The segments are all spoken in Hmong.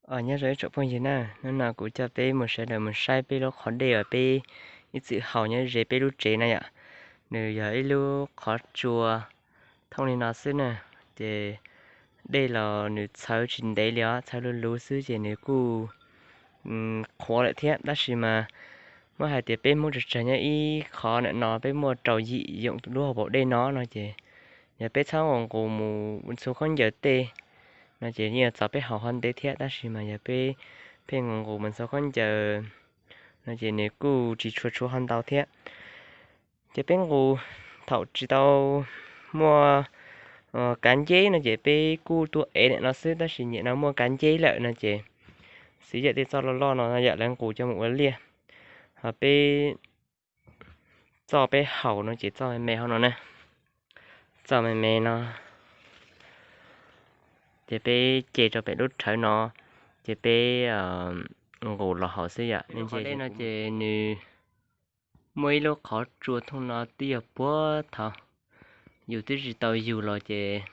Os, nyob zoo ib tsoom phooj ywg na, hnub no kuv coj peb mus sawv daws mus saib peb lub qhov dej uas peb ib txwm haus nyob ze peb lub tsev na yom. Nws yog ib lub qhov tsua thooj li no xwb na, ces dej los nws txhawv tsis ntev li os, txhawv luv luv xwb ces nws kuj qhuav lawm thiab. Tab sis mas muab hais tias peb Hmoob tsawg tsawg nyob ib qhov ntawm no peb muaj rau yim yoom lub hauv paus dej no no ces yog peb txhob nqus nqus mus ntxhua khaub ncaws tej no ces yeej txaus peb haus ho ntev thiab. Tab sis mas yog peb pheej nqus nqus mus ntxhua khaub ncaws no ces nws kuj tsis tshua tshua ho ntau thiab. Ces peb nqus thaum tsis tau muaj kav nceb no ces peb kuj tuaj ev ntawm no xwb, tab sis nim no muaj kav nceb lawm no ces xwv yam tej txoj loj loj no yam lawv nqus coj mus ua liaj, ho peb txoj peb haus no ces txoj me me hauv no na, txoj me me no ces peb ce rau pem lub rhawv no ces peb nqus los haus xwb yom. Qhov dej no ces nws muaj ib lub qhov tsua thooj no twb yog puag thaum yus twb tsis tau yug los ces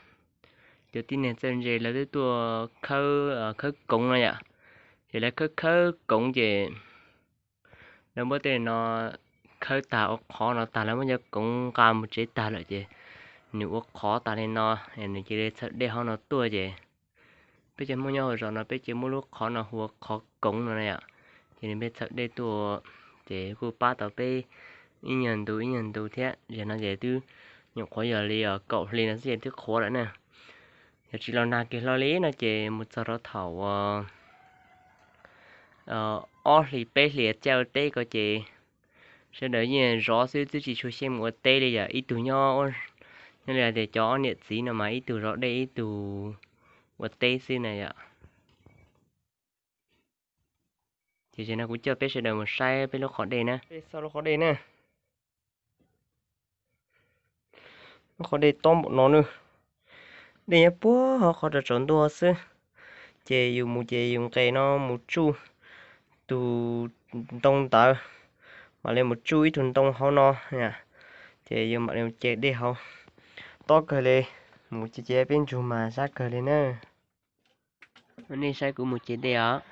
cov tib neeg txawj ntse lawv twb tuaj khawb, khawb koov no yom. Ces lawv khawb khawb koov ces lawv muab tej no khawb tag ua qhov no tag lawv muab cov koov nqa mus tsev tag lawm ces nws ua qhov tas li no, nws cia li txhawm dej hauv no tuaj ces peb cov Hmoob nyob hauv zos no peb cia muab lub qhov no hu ua qhov koov no na yom. Ces nws pheej txhawm dej tuaj ces kuj pab tau peb ib nyuag ntu ib nyuag ntu thiab. Zaum no ces twb nyuam qhuav yog li kaum hli no xwb ces twb qhuav lawm na. Yog tsis los nag kiag hlo li no ces mus txog rau thaum ob hlis peb hlis caij ua teb ko ces sawv daws yeej zov xwb twb tsis tshua xyeej mus ua teb li yom. Ib tug nyob, nyob li hais tias cov ob niam txiv no mas ib tug zov dej ib tug ua teb xwb na yom. Ces no kuv coj peb sawv daws mus saib peb lub qhov dej na. Lub qhov dej na, lub qhov dej tob npaum no na. Dej nyob puag hauv qhov rau tsaus ntuj xwb. Ces yus mus ces yus nqes no mus tsuj tus ntoo ntawd, mam li mus tsuj ib tug ntoo hauv no, ces yus mam li mus ce dej hauv. Tob kawg li, mus ce ce peb ntsug mas sab kawg li na. Nej saib kuv mus ce dej os.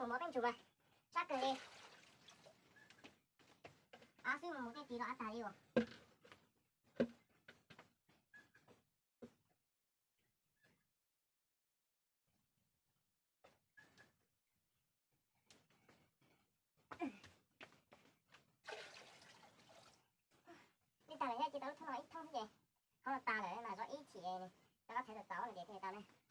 Mus mov peb ntsug mas sab kawg li. Av xwb mus mus tej tis los av tag li os. Ib tag lawm ces tau lub thoob no ib thoob xwb ces hauv no tas lawm mas zov ib chim, rov qab thaiv tau tau no ces thiaj tau na.